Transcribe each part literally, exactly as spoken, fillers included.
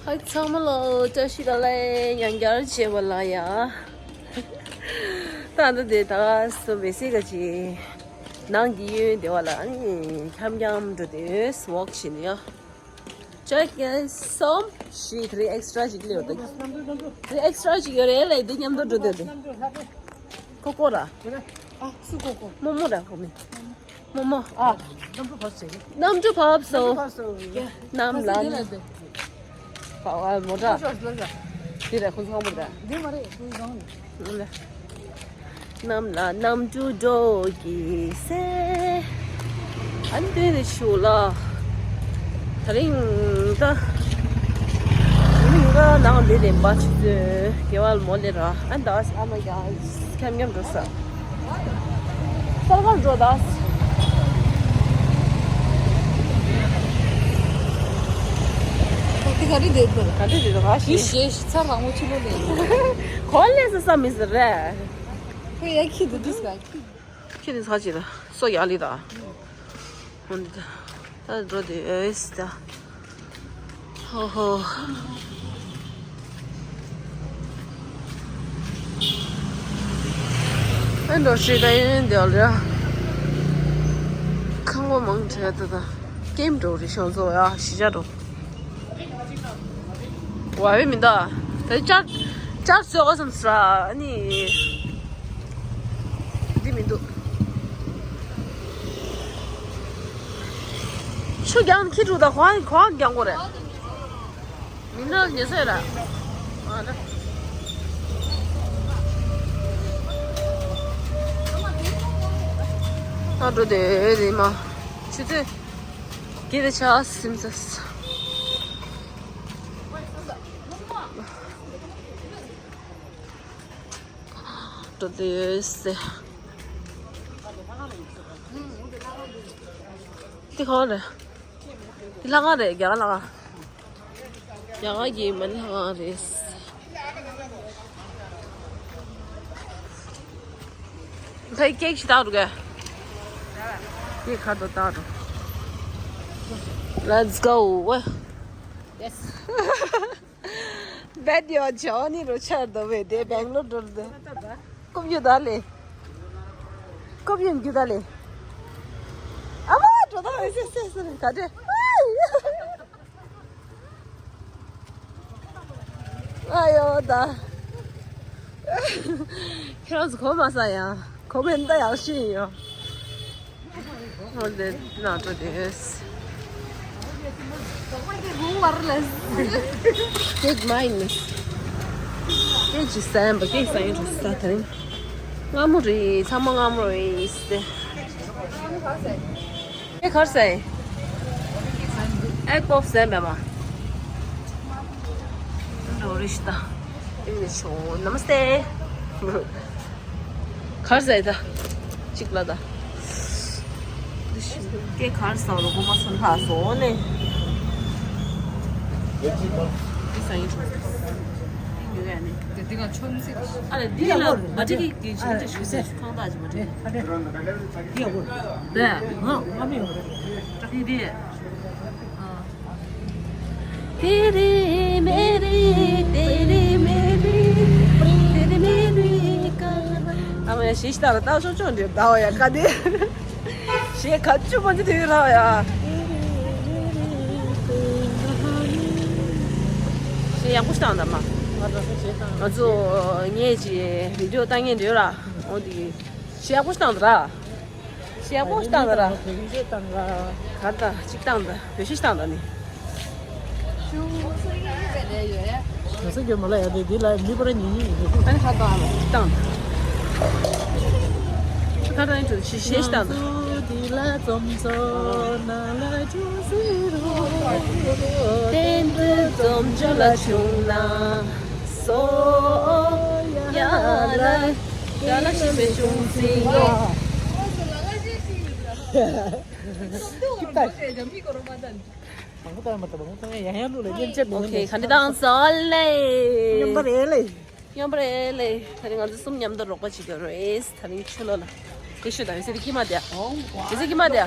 ཨ་ཚང་མ་ལོ་བཀྲ་ཤིས་བདེ་ལེགས། ཡང་བསྐྱར་མཇལ་བ་ལ་ཡ། ད་ལྟ་དེ་ད་སོ་བེ་སི་ག་ཅི་ནང་གི་ཡོན་བདེ་བ་ལ་ཨ་ནི་འཁྱམ་འཁྱམ་འགྲོ་དེ་ཡོད་ཝོག་བྱེད་ནི་ཡ། ཅེག་ཡ་སོམ་ཤི་ཐ་རི་ཨེག་སི་ཊ་ཅིག་ལེ་ཡོད་དེ། ཐ་རི་ཨེག་སི་ཊ་ཅིག་ཡོད་རེད་ལེ། དེ་མཉམ་དུ་འགྲོ་དེ་དེ། ཀོ་ཀོ་ར། ཨ་སུ་ཀོ་ཀོ། མོ་མོ་ར་ཧོ་མི། མོ་མོ་ཨ། གནམ་གྲུ་བབས་སོང་། གནམ་གྲུ་བབས་སོང་། གནམ་གྲུ་བབས་སོང་། གནམ་ལ་ནི། བ་བ་མོ་ཊ། དེ་རེད་ཁོ་ཚང་མོ་རེད། འདི་མ་རེད་ཁོ་ཚང་མོ་རེད། གནམ་ལ་གནམ་གྲུ་འགྲོ་གི་སེ། ཨ་ནི་དེ་ནི་ཆུ་ལ། ད་རིང་ད། ད་རིང་ད་ནང་འདི་རིམ་པ་ཆུ་ཚོད་དགེ་བ་མོ་ལེ་ར། ཨ་ནི་ད་ཨ་མ་ཡ་འཁྱམ་འཁྱམ་འགྲོ་ས། གསར་པར་འགྲོ་ད། དེ་ག་རེ་འདོད་པ། ག་རེ་འདོད་པ་ཞེས་ཞེས་ཚར་རང་མོ་ཆུ་ལོ་ལེ། གོ་ལེ་ས་ས་མི་ཟེར་རེད། ཁོ་ཡ་ཁྱི་འདུག་འདུག་ཟེར་ཁྱི། ཁྱི་འདི་ཚ་ཅི་ད་སོ་ཡ་ལི་ད། ཧོན་ད། ད་འགྲོ་དེ་ཨེ་སི་ད། ཧོ་ཧོ། ཨེ་འགྲོ་ཤི་ད་ཡིན་དེ་ལ་ཡ། ཁང་པ་མང་ཆེ་ད་ད། ཀེམ་འགྲོ་རི་ཤོང་ཚོ་ཡ་ཤི་ཆ་འགྲོ། བ་བའི་མི་འདུག་ད་ལྕགས་ལྕགས་བཟོ་ག་སམ་སྲ་ཨ་ནི། འདི་མི་འདུག་ཆུ་རྒྱང་ཁྱི་ཕྲུག་དང་གོང་གོང་རྒྱང་གོ་རེད། མི་ནག་ཉེ་སེ་ར། ཨ་ན། ཨ་འགྲོ་དེ་རེད་མ། ཆུ་ཚོད་བརྒྱད་དང་ཕྱེད་ཀ་ཟིན་ཚར། འགྲོ་དེ་ཡོད་སེ། འདི་གང་རེད། འདི་ལྷ་ཁང་རེད། རྒྱ་གར་ལྷ་ཁང་། རྒྱ་གར་གྱི་མ་ཎི་ལྷ་ཁང་རེད། ད་ཡི་ཀེག་ཞིག་བཏགས་འགྲོ་གས། ཡི་ཁ་དོ་བཏགས་འགྲོ། Let's go. Yes. Bet your journey རོ་ཆར་དོ་བས་དེ་སྦེང་ལོར་འགྲོ་དེ། ཀོབ་ཡོད་ད་ལེ། ཀོབ་ཡོད་རྒྱུ་ད་ལེ། ཨ་མ་འགྲོ་ད་ཨེ་སེ་སེ་སེ་ག་དེ། ཨ་ཡོ་ད། ཁྱེད་རང་ཚོ་གོ་མ་ས་ཡ། གོ་མེད་ད་ཡག་ཤི་ཡིན་ཡོ། འོ་དེ་ན་འགྲོ་དེ། ཀེག་མ་ཡིན། ཀེག་ཅིག་ཟ་ཡིན་པ། ཀེག་ཟ་ཡིན་འགྲོ་ས་དེ་རིང་། སྔ་མོ་རེད། ཚང་མ་སྔ་མོ་རེད་ཟེ། ཀེག་ག་རེ་ཟ་ཡིན། ཨེག་པོབ་ཟ་ཡིན་པས་མ། འགྲོ་རེ་ཤི་ད། ཨིན་ལིཤ་ཆོ། Namaste. ག་རེ་ཟ་ཡི་ད། གཅིག་ལ་ད། འདི་ཤི་ཀེག་ག་རེ་ཟ་རོ་གོ་མ་སོང་ལྷག་སོང་ནས། འདི་ཟ་ཡིན་ཆོག་འདི་ཉོ་ཡ་ནི། དེ་འདི་ག་ཆོམ་སི། ཨ་ལེ་འདི་ལ་མ་འགྲིག་གི་གི་ཆི་འདི་ཤི་ཟ་ཁང་བདག་ཅིག་མ་འགྲིག་འདི་ཡག་པོ་རེད། ད་ང་ང་མི་ཡོང་རེད། འདི་འདི། ཨ། དེ་རི་མེ་རི་དེ་རི་མེ་རི་དེ་རི་མེ་རི་ཀ། ཨ་མ་ཡ་ཞེ་ཤི་ད་ལ་ད་ཤོ་ཅོ་འདྲེ་ད་བ་ཡ་ཀ་དེ། ཞེ་ཁ་ཆུ་མ་ཅི་དེ་ར་ཡ། ཞེ་ཡག་པོ་ཞིག་བཏང་ད་མ། ང་ཚོ་ངས་ཅི་བི་ཌིའོ་བཏང་ངེས་འདྲེ་ར། འོ་དེ་ཞེ་ཡག་པོ་ཞིག་བཏང་ད་ར། ཞེ་ཡག་པོ་ཞིག་བཏང་ད་ར། ག་ད་ཅིག་བཏང་ད་བེ་ཤི་ཞིག་བཏང་ད་ནི། ང་ཚོ་རྒྱུ་མ་ལ་ཡ་དེ་འདི་ལ་མི་པར་ཉིན་ཉིན་ཡོད། ཨ་ནི་ཧ་ད་ཨ་ལ་ཅིག་བཏང་ད། ད་ད་ཡིན་དུ་ཞེ་ཞེ་ཞིག་བཏང་ད། ང་ཚོ་འདི་ལ་འཛོམས་ཚོ་ནང་ལ་འགྲོ་ཟེར་རོ། གཏན་དུ་འཛོམས་རྒྱུ་ལ་བྱུང་ན། སོ་ཡ་ལ་ཡ་ལ་ཤི་བའི་བྱུང་ཟིན་ཡོད། མང་པོ་བཏང་མ་ཐུབ། མང་པོ་བཏང་ཡང་ཡང་ལུགས་ལ་མཉམ་ཆད་མི་ཡོང་། ཨོ་ཁེ། ག་འདྲ་བཏང་སོང་ལེ། མཉམ་པ་རེད་ལེ། མཉམ་པ་རེད་ལེ། ད་རིང་ང་ཚོ་གསུམ་མཉམ་དུ་རོགས་པ་བྱེད་ཀྱི་རེད། ད་རིང་ཆུ་ལོ་ལ། དེ་ཤོད་དང་ཡོད་སྲིད་ཁྱི་མ་དེ། ཡོད་སྲིད་ཁྱི་མ་དེ།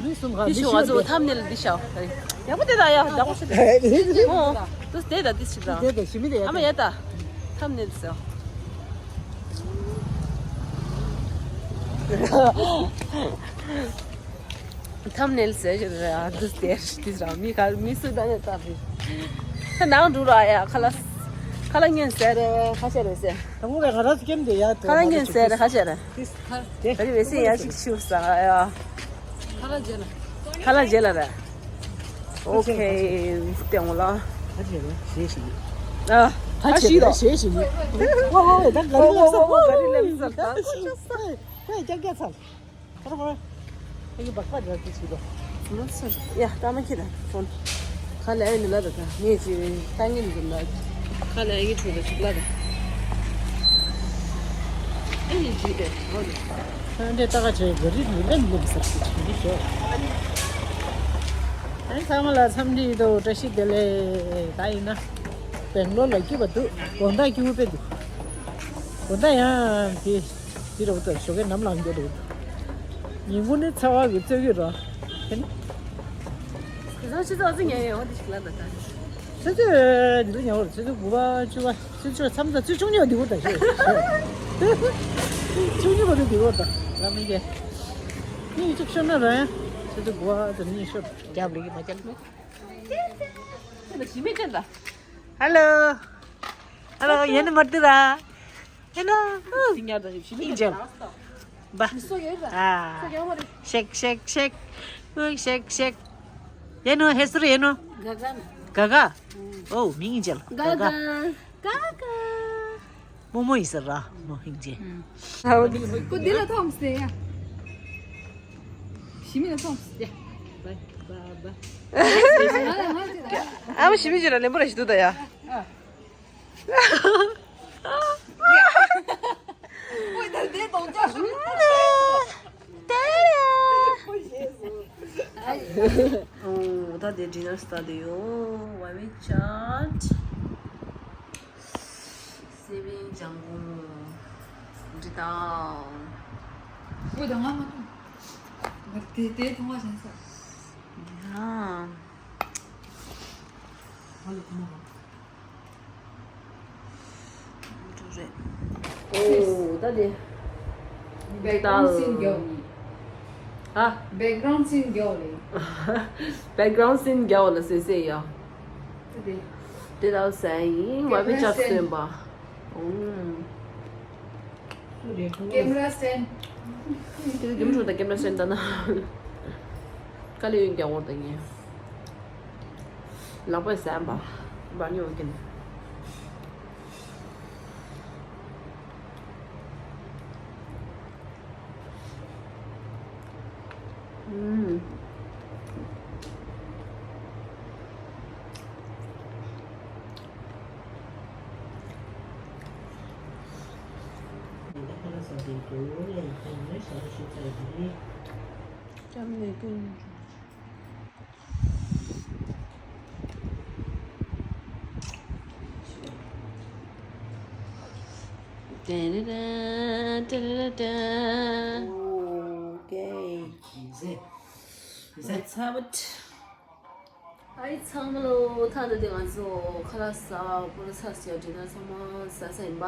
མི་གསུམ་ག་དེ་ཤོད་ང་ཚོ་ཐམ་ནེལ་འདི་ཤོད། ཡག་པོ་དེ་དང་ཡ་ཡག་པོ་ཤོད་དེ། ཨོ། དུ་དེ་དང་དེ་ཤིག་དང་། དེ་དང་ཞི་མི་དེ་ཡ། ཨ་མ་ཡ་ད། ཐམ་ནེལ་ཟེར། ཐམ་ནེལ་ཟེར་ཞིག་རེད་ཨ་དུ་དེ་དེ་ར་མི་ག་མི་སུ་ད་ནས་ད་བི། ད་ནང་འགྲོ་ར་ཡ་ཁ་ལ། ཁ་ལ་ཉན་ཟེར་རེད་ཁ་ཤས་རེད་ཟེར། དང་པོ་ག་ང་ར་སྐེམ་དེ་ཡ་དེ་ཁ་ལ་ཉན་ཟེར་རེད་ཁ་ཤས་རེད། དེ། ག་རེ་བས་སེ་ཡ་ཞིག་ཤིའུ་ས་ཡ། ཁ་ལ་རྗེ་ལ། ཁ་ལ་རྗེ་ལ་རེད། ཨོ་ཁེ། ལྟེ་འོང་ལ། ཁ་རྗེ་རེད་ཞེས་ཞིག་ཨ། ཁ་ཞིག་རེད་ཞེས་ཞིག་ཝ་ཝ་ཝ་ད་ག་རེ་ལབ་ས་ཝ་ག་རེ་ལབ་ས་ད། ཁོས་ཀྱག་ཀྱག་ཚར། ཁོ་ར་ཁོ་ར། ཁོ་གི་སྦག་སྦག་རེད་ཅིག་ལོ། ཡ་ད་མ་ཁྱེད་ད་ཕོན། ཁ་ལ་ཡ་ནི་ལ་ད་ད་ངས་ཅི་ད་ངས་འཛུམ་ལ། ཁ་ལ་ཡ་ངས་ཁྲུ་ད་ཅིག་ལ་ད། ཨེ་ཡིན་ཅི་དེ་ཧོ་ནི། ཨ་འདྲེ་ད་ག་ཆེ་ག་རི་མི་ལ་མི་ལ་མི་ཟེར་ཅིག་ཅིག་ཞོ། ཨ་ནི་ཚང་མ་ལ་འཚམས་འདྲི་དང་བཀྲ་ཤིས་བདེ་ལེགས། ད་ཡིན་ན་སྦེང་ལོར་ལ་སྐྱིད་པ་འདུག་དགོང་དག་སྐྱིད་པོ་དཔེ་འདུག་དགོང་དག་ཡང་དེ། དེ་རུ་ད་ཞོགས་ཀས་ནམ་ལངས་རྒྱུ་རེད། ཉིན་གུང་ནི་ཚ་བ་གི་རྩོད་ཀྱི་རོ། ཧེ་ན། ཁ་སང་ཆུ་ཚོད་ཨ་ཙི་ཉལ་ཡོད་འོ་དེ་ཞིག་ལ་ད་ད། ཆུ་ཚོད་འདི་ལ་ཉལ་བར་ཆུ་ཚོད་དགུ་པ་བཅུ་པ་ཆུ་ཚོད་མཚམས་ད་ཆུ་ཆུང་ཉལ་འདི་བོ་ད་ཤེས། ཆུ་ཉལ་བ་དེ་འདི་བོ་ད་ལ་མི་རྒྱལ། གཉིད་ཅིག་ཤོར་ན་ར་ཡང་ཆུ་ཚོད་དགུ་པ་ཙམ་གཉིད་ཤོར། རྒྱབ་ལ་གི་མ་རྒྱབ་ལ། ཁྱེད་ལ་ཞི་མི་ཅན་ད། ཧ་ལོ། ཧ་ལོ་ཡེ་ནི་མར་ཏི་ར། ཧེ་ལོ། སི་ཉར་དང་ཞིབ་ཞིབ་ཨིན་ཇལ། བ། སོ་ཡོད་ར། ཨ། སོ་ཡོད་མ་རེད། ཤེག་ཤེག་ཤེག། ཨུ་ཤེག་ཤེག། ཡེ་ནོ་ཧེ་སུ་རེ་ཡེ་ནོ། ག་ག། ག་ག། ཨོ་མིང་ཨིན་ཇལ། ག་ག། ག་ག། མོ་མོ་ཡིན་ཟེར་ར་མོ་ཧིང་ཇེ། ཁོ་འདི་ལ་ཐོངས་ཟེར་ཡ། ཞི་མི་ལ་ཐོངས་ཟེར་ཡ། ཨ་མ་ཞི་མི་ཇི་ལ་ལེན་པོ་ར་ཞི་དུ་ད་ཡ། ད་དེ་ཌི་ནར་སྟ་དེ་ཡོ་ཝ་མི་ཅཱཊ། སེ་བན་ལྗང་གུ་འབྲི་དང་། ཨོ་ད་ང་མ་ཐོང་། ང་དེ་དེ་ཐོང་བ་བཞིན་ས། ཡ། ང་ལ་ཐོང་མ། འགྲོ་རེད། ཨོ་ད་དེ། བེག་གི་རའུན་ཌི་སིན་རྒྱག་ནི། ཧ། བེག་གི་རའུན་ཌི་སིན་རྒྱག་ལེ། བེག་གི་རའུན་ཌི་སིན་རྒྱག་ལེ་སེ་སེ་ཡ། དེ་དེ་ལ་ཟ་ཡིན་བ་མི་ཆགས་སོན་པ། ཨུམ། ཀེམ་ར་སི་ཊེན་ཌི། དེ་རྒྱུ་མཚན་དང་ཀེམ་ར་སི་ཊེན་ཌི་ད་ན། དཀའ་ལས་ཡོན་རྒྱག་འོར་ད་ངས། ལག་པས་ཟ་བ། བ་ཉོ་གིན། Okay. Let's have it. ཨའི་ཚང་མ་ལོ། ཐ་ད་དེ་ང་ཚོ་ཁ་ལག་ཟ་བ་ཁོ་ལ་ཚ་ཟེར་དྲི་ན་ཚང་མ་ཟ་ས་ཡིན་པ།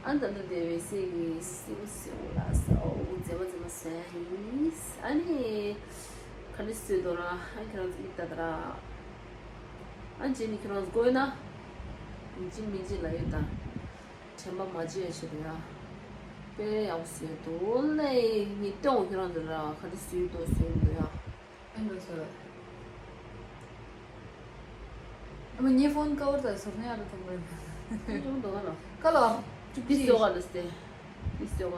ཨ་ད་ད་དེ་བས་སེ་གི་སེའུ་སེའུ་ལ་ཟ་འོ་མཛེས་མ་མཛེས་མ་ཟ་ཡིན། ཨ་ནི་ག་འདྲ་བཟོས་འདུག་ར། ཨ་ཁྱེད་རང་ཚོ་མིག་ལྟ་ད་ར། ཨ་རྗེས་ནི་ཁྱེད་རང་ཚོ་དགོས་ན། ཡིན་གཅིག་མིན་གཅིག་ལ་ཡོད་ད། དྲན་པ་མ་བརྗེད་ཡ་བྱེད་དུ་ཡ། དཔེ་ཡག་པོ་བཟོས་འདུག་ལེ། ངས་སྟོན་འོ་ཁྱེད་རང་ཚོ་ལ་ག་འདྲ་བཟོས་འདུག་བཟོས་འདུག་ཡ། ཨེ་འགྲོ་ཟེར། ཨ་མ་ངའི་ཕོན་ཀ་བར་དང་ཟུར་ནས་ཨ་རུ་ཐོང་རེད། ཨེ་འགྲོ་འདུག་ག་ལ། ཀ་ལ། ཅུ་ཏི་སོ་ག་ལ་སྟེ། ཏི་སོ་ག་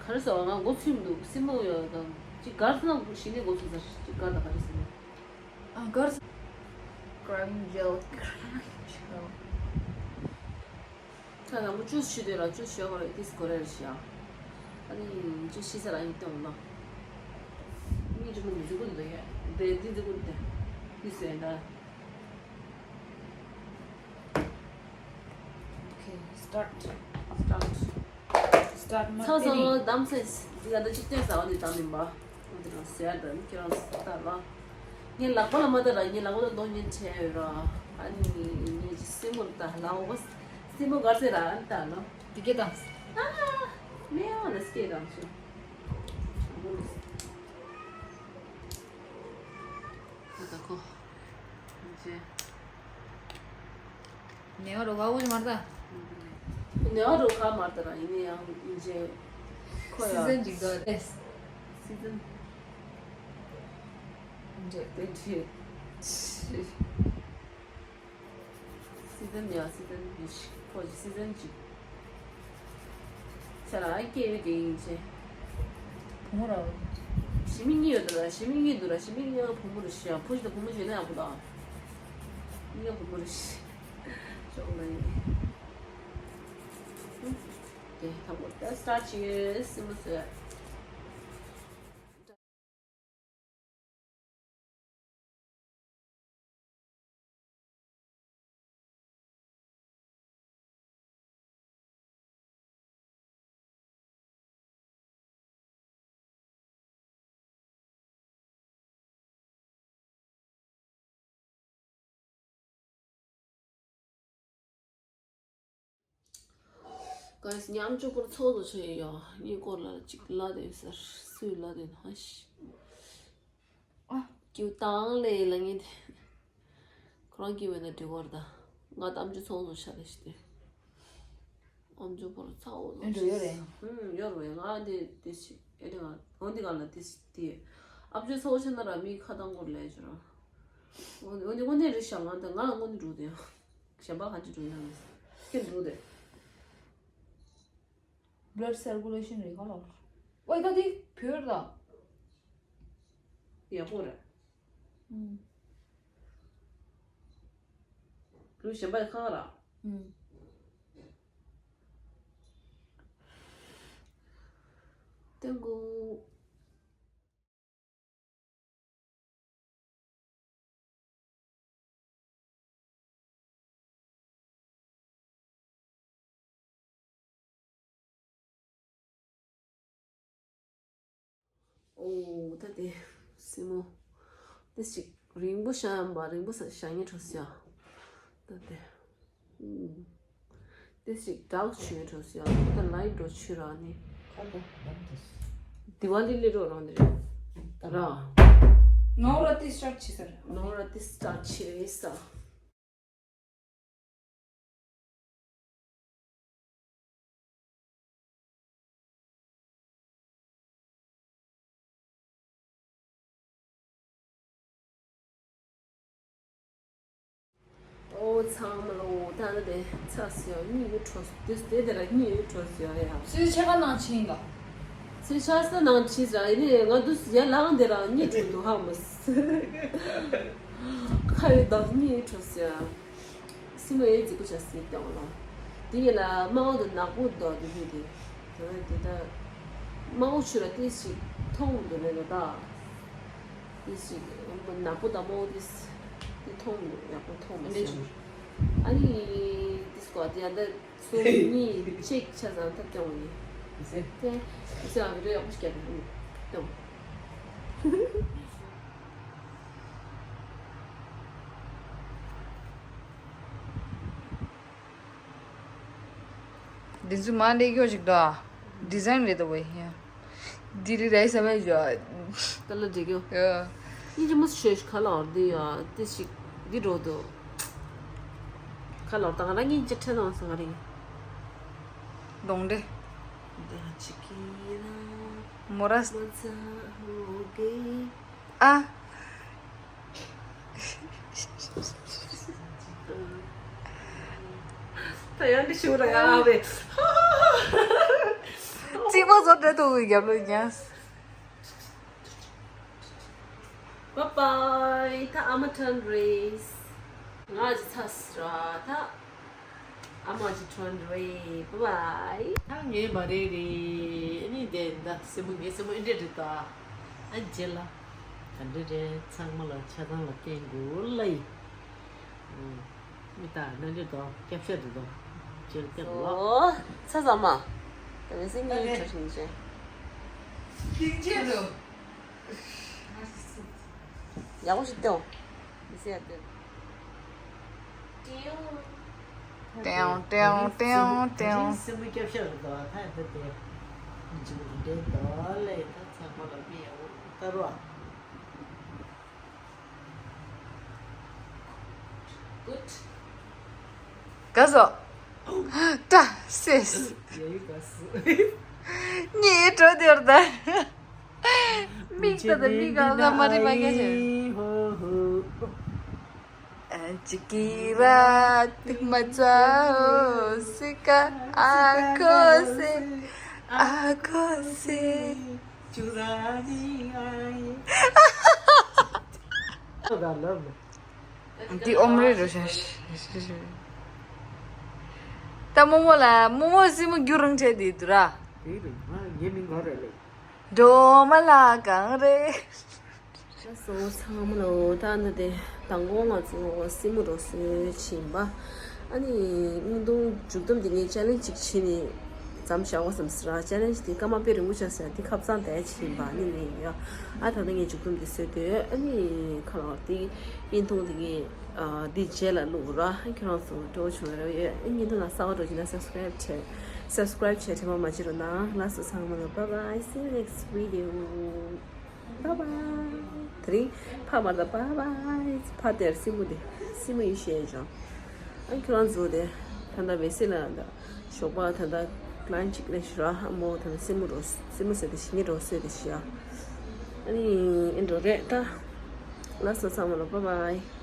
ག་རེ་ཟེར་བ་ང་མགོ་ཚོས་མི་འདུག་སྲིན་མོ་ཡོད་དང་། ཅིག་གར་སོང་ན་གཞི་ནས་མགོ་ཚོས་ས་ཅིག་གར་དང་ག་རེ་ཟེར་ནས། ཨ་གར་ས། Crime Gel, Crime Gel. ཁ་ལ་མོ་ཅུས་ཤི་དེ་ལ་ཅུས་ཤི་ཡོད་པ་རེད། ཏིས་གོ་རེ་རེ་ཤི་ཡ། ཨ་ནི་ཅུས་ཤི་ས་ལ་ཡིན་སྟོན་ལ། མི་ཅུ་མོ་མི་ཟི་གུ་འདི་ཡ། དེ་འདི་ཟི་གུ་འདི། ཏིས་ཡ་ད། Okay, start. Start. ཚ་ཚ་བསྡམས་ཚེ་འདི་ལ་ད་ཅིག་སྟོན་ཟ་བ་འདི་བསྡམས་ཡིན་པ། འོ་དེ་རང་ཟེར་ཡ་འདྲ་ནི་ཁྱེད་རང་ཟ་ད་ལ། ངས་ལག་པ་ལ་མ་ལྟ་ར། ངས་ལག་པ་ལ་གདོང་བརྙན་འཕྲད་ཡོད་ར། ཨ་ནི་ངས་ཅི་སེམས་པོ་ལྟ་ལ་འོ་སེམས་པོ་གར་ཟེར་ར་ཨ་ནི་ལྟ་ལ། དེ་སྐད་དང་། ཨ་ནི་ཨ་ནི་སྐད་དང་ཤོ། ད་ད་ཁོ། ཇེ། ནེ་བ་རོ་ག་འུ་ཅི་མར་ད། ནེ་བ་རོ་ག་མར་ད་ར་ཡིན་ནའི་ཡང་ཡིན་ཇེ། ཁོ་ཡ། སི་ཛན་ཅིག་ད་ཨེས། སི་ཛན། ཇེ། དེ་ཇེ། སི་ཛན་ཡ་སི་ཛན་གཅིག་ཁོ་ཇི་སི་ཛན་གཅིག་ཆ་ལ་སྐྱེ་བའི་དེ་ཡིན་ཆེ། བུ་མོ་ར། ཞི་མི་གཉིས་ཡོད་དོ་ར། ཞི་མི་གཉིས་འདུག་ར། ཞི་མི་གཉིས་ཡང་བུ་མོ་རེད་ཤི་ཡ། བུ་ཞིག་དང་བུ་མོ་བྱས་ན་ཡག་པོ་དང་། གཉིས་ཡང་བུ་མོ་རེད་ཤི། ཅོག་ལ་ཡིན། དེ་དང་པོ་ད་སི་ཊར་ཊི་བྱེད་ཡོད་སི་མོ་བཟོས། ག་ཉམ་ཆུང་པོར་ཚོགས་སུ་ཆེ་ཡོ། ངའི་སྐོར་ལ་ཅིག་ལ་དེ་ཟེར་སུས་ལ་དེ་ཧ་ཤི། ཨ། སྐྱིད་བཏང་ལེ་ལ་ངེ་དེ། ཁོ་རང་སྐྱིད་བས་ན་འགྲིག་གོ་ར་ད། ང་ད་ཨམ་ཆུ་ཚོགས་སུ་ཆ་རེ་ཤི་དེ། ཨམ་ཆུ་པོར་ཚ་འོ་ལོ། ཨེ་འགྲོ་ཡོད་རེད། ཧུམ་ཡོད་རེད། ང་དེ་དེ་ཤི་ཨེ་དེ་ང་འོ་འདི་ག་ལ་དེ་ཤི་དེ། ཨམ་ཆུ་ཚོགས་ཆེ་ན་ར་མི་ཁ་དང་སྐོར་ལས་ཅི་ར། འོ་འདི་དངོས་གནས་རེད་ཤག་ང་དང་ང་ལ་དངོས་གནས་འགྲོ་དེ་ཡང་། གཞན་པ་གང་ཅི་འགྲོ་ཡང་མི་སྲིད་འགྲོ་དེ། Blood circulation རེད་ག་ལ། ཨོ་ད་དེ་བོད་ལ། ཡག་པོ་རེད། ཨུམ། ལུས་གཞན་པ་ཡི་ཁ་ཁ་ར། ཨུམ། ཏེང་གུ། ཨོ་ད་དེ་སེན་མོ་དེ་ཞིག་རིང་པོ་བཞག་ཡམ་པ། རིང་པོ་བཞག་ཉེ་འགྲོ་སི་ཡ། ད་དེ་ཨུམ། དེ་ཞིག་ཌརྐ་ཆུ་ཡོད་འགྲོ་སི་ཡ། ད་ལའིཊ་འགྲོ་ཆུ་ར་ནི། ཁ་ཁ་ཁ་ཁ། དི་ཝ་ལི་ལི་རོ་རང་དེ་རེད་ར། ནོ་ར་ཏི་སི་ཊརཊ་བྱེད་ས་རེད། ནོ་ར་ཏི་སི་ཊརཊ་བྱེད་རེད་ས། ཨོ་ཚང་མ་ལོ། ད་ནི་དེ་ཚ་སི་ཡ་གཉིད་ཡུ་འཕྲོ་དུས་དེ་དེ་ར་གཉིད་ཡུ་འཕྲོ་སི་ཡ་ཡ། སུའི་ཆེ་ཁ་ནང་ཆིན་ག་སུའི་ཆ་ས་ནང་ཆིན་ར་ཡིན་ནི་ང་དུས་ཡ་ལང་དེ་ར་གཉིད་འཕྲོ་འདུག་ཧ་མ་སི། ཁ་ཡི་དང་གཉིད་འཕྲོ་སི་ཡ། སི་མ་ཡའི་རྫིག་པོ་བྱ་སྲིད་ཀྱང་ལ། དེ་ཡིན་ལ་དམའ་བ་དང་ནག་པོ་དོ་དེ་ཡིན་ཏེ། དེ་ལ་དེ་ལྟ། དམའ་བོ་ཆུ་ལ་ཏི་ཞིག་མཐོང་འདུག་ལེ་ལོ་ད། ཏི་ཞིག་ནག་པོ་དང་དམའ་བོ་ཏི་ཏི་མཐོང་འདུག་ཡག་པོ་མཐོང་མ་སོང་། ཨ་ནི་ཏི་སྐོར་དེ་ཡང་ད་སོ་གཉིས་གཅིག་ཆ་ཚང་ཐབས་ཀྱང་ཡིན། ཏེ་ཏི་ཨ་བི་རེ་ཡག་པོ་ཞིག་རྒྱབ་ཡོང་། འདི་ཚོ་མ་འདྲེས་ཀྱོ་ཞིག་འདུག་ཨ། ཌི་ཛའིན་རེད་འདུག་བས་ཡ། ལྡི་ལི་རེད་ས་མེད་ཞོ། ཏ་ལ་འདྲེས་ཀྱོ། ཡ། ཡིན་གྱི་མོ་ཤེས་ཁ་ལ་འོར་འདི་ཡ་ཏི་ཞིག་འདི་འགྲོ་འདུག་ཁ་ལ་འོར་ད་ང་རང་གཉིས་ཅི་ཁྲེལ་དང་ས་ག་རེད། གདོང་འདྲེ། འདི་ཅི་གི་ར། མོ་ར། མ་ཚ་ཧོ་གེ། ཨ། ད་ཡང་འདི་ཞུ་ར་ཡ་རེད། གཅིག་པ་བཟོ་འདྲ་འདུག་རྒྱབ་ལོགས་ཉལ། Bye bye. ད་ཨ་མ་ཐོན་རེད། ང་ཅི་ཚ་སི་ར་ད། ཨ་མ་ཅི་ཐོན་རེད། Bye bye. ད་ངའི་མ་རེད་རེད། ཨ་ནི་དེ་འདྲ་སེམས་པོ་ངའི་སེམས་པོ་ཨེ་འདྲ་རེད་ད། ཨ་རྗེས་ལ་ག་འདྲ་རེད། ཚང་མ་ལ་ཆ་ཚང་ལ་བསྟན་དགོས་ལ་ཡིན། ཨུ། མི་ད་ནང་འདྲེ་དོ་སྐྱབས་ཤ་འདྲེ་དོ་ཅེར་སྐྱབས་ལོ། ཨོ། ཚ་ཚང་མ། ད་ནི་སེང་གེའི་གྲ་ཧྲིང་ཆེན། ཡག་པོ་ཞིག་སྟེའོ། མི་སེ་ཡ་སྟེ། ཏེའོ་ཏེའོ་ཏེའོ་ཏེའོ། སེམས་པ་སྐྱབས་ཤ་རུ་དོ་ཐ་ཡ་ད་དེ། འཇུག་འདྲེ་དོ་ལེ་ད་ཚ་པོ་ལ་མི་ཡ་འུ་ཏ་རོ། ག་སོ། ཏྲ་སེས། ཉེ་འགྲོ་དེར་ད། མིག་ད་ད་མིག་ག་ས་མ་རི་མ་ག་ཞེ། ཅི་ཀི་ར་ཏི་མ་ཙའོ་སི་ཀ་ཨ་ཁོ་སེ་ཨ་ཁོ་སེ། ཅུ་ར་ནི་ཨ་ཡེ། ད་ལབ་ལ། འདི་ཨོམ་རེ་རོ་ཤ་ཤ་ཤ་ཤ། ད་རྨོ་མོ་ལ་རྨོ་མོ་སྲིན་མོ་རྒྱུ་རང་བྲལ་དེ་དུ་ར། དེ་རེད་ང་ངའི་མིང་ག་རེ་ལེ། འགྲོ་མ་ལ་གང་རེད། ལགས་སོ་ཚང་མ་ལོ། ད་ནི་དེ་དང་པོ་ང་ཚོ་སྲིན་མོ་རོ་སོན་ཕྱིན་པ། ཨ་ནི་བརྙན་ཐུང་མཇུག་སྡོམ་དེ་ངས་ཅེ་ལེན་ཇི་ཅིག་བྱས་ནས་མཚམས་བཞག་པ་བསམ་སྲིད་ར། ཅེ་ལེན་ཇི་དེ་སྐར་མ་དཔེ་རིང་པོ་ཆགས་ཟེར་དེ་ཁ་སང་དེ་བྱས་པ་ནི་ནི་ཡ། ཨ་ད་ནི་ངས་མཇུག་སྡོམ་དེ་བཟོས་དུས་ཨ་ནི་ཁ་ལག་དེ་བརྙན་ཐུང་དེ་ངས་འདི་རྗེས་ལ་བླུག་ར། ཁྱེད་རང་ཚོ་སྤྲོ་བྱུང་ར་ཡོད། བརྙན་ཐུང་ལ་གསར་པ་འགྲོ་བྱུང་ན་སབ་སི་ཀ་རེབ་བྱས། སབ་སི་ཀ་རེབ་བྱས་དྲན་པ་མ་བརྗེད་རོགས་གནང་། ལགས་སོ་ཚང་མ་ལ་bye bye, see you next video. Bye bye. དེ་རིང་ཕ་མ་དང་bye bye. ཕ་དེར་སྲིན་མོ་དེ་སྲིན་མོ་ཡིན་ཤེས་ཀྱང་། ཨ་ཁྱོད་རང་ཚོ་དེ་ད་ལྟ་མེ་སི་ལ་ད་ཞོགས་པ་ད་ལྟ་ལན་ཅིག་ལས་ཞུ་ར། ཨ་མོ་ད་ལྟ་སྲིན་མོ་རོ་སྲིན་མོ་ཟེར་དེ་ཞི་ཉི་རོ་སོས་དེ་ཞི་ཡ། ཨ་ནི་ཨེ་འགྲོ་རེད་ད། ལགས་སོ་ཚང་མ་ལ་bye bye.